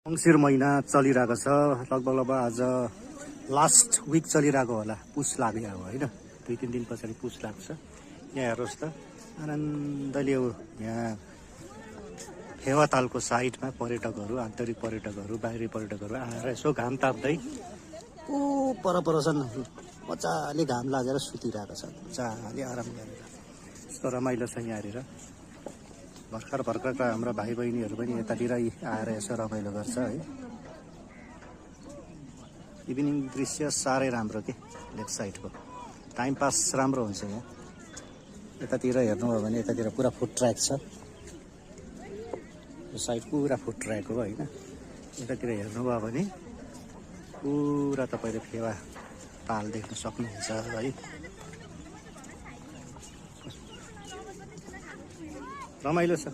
मङ्सिर महिना चलिरहेको छ। लगभग आज लास्ट विक चलिरहेको होला। पुस लाग्यो अब होइन, 2-3 दिन पछाडि पुस लाग्छ। यहाँ हेर्नुहोस् त, आनन्दले यहाँ फेवातालको साइडमा पर्यटकहरू, आन्तरिक पर्यटकहरू, बाहिरी पर्यटकहरू आएर यसो घाम ताप्दै पर छन्। मजाले घाम लागेर सुतिरहेको छ, मजाले आराम गरेर। यस्तो रमाइलो छ यहाँनिर। भर्खरका हाम्रा भाइ बहिनीहरू पनि यतातिर आएर यसो रमाइलो गर्छ है। इभिनिङ दृश्य साह्रै राम्रो के, लेफ्ट साइडको टाइम पास राम्रो हुन्छ यहाँ। यतातिर हेर्नुभयो भने यतातिर पुरा फुड ट्र्याक छ। यो साइड पुरा फुड ट्र्याक हो होइन। यतातिर हेर्नुभयो भने पुरा तपाईँले फेवा ताल देख्न सक्नुहुन्छ है। रमाइलो छ।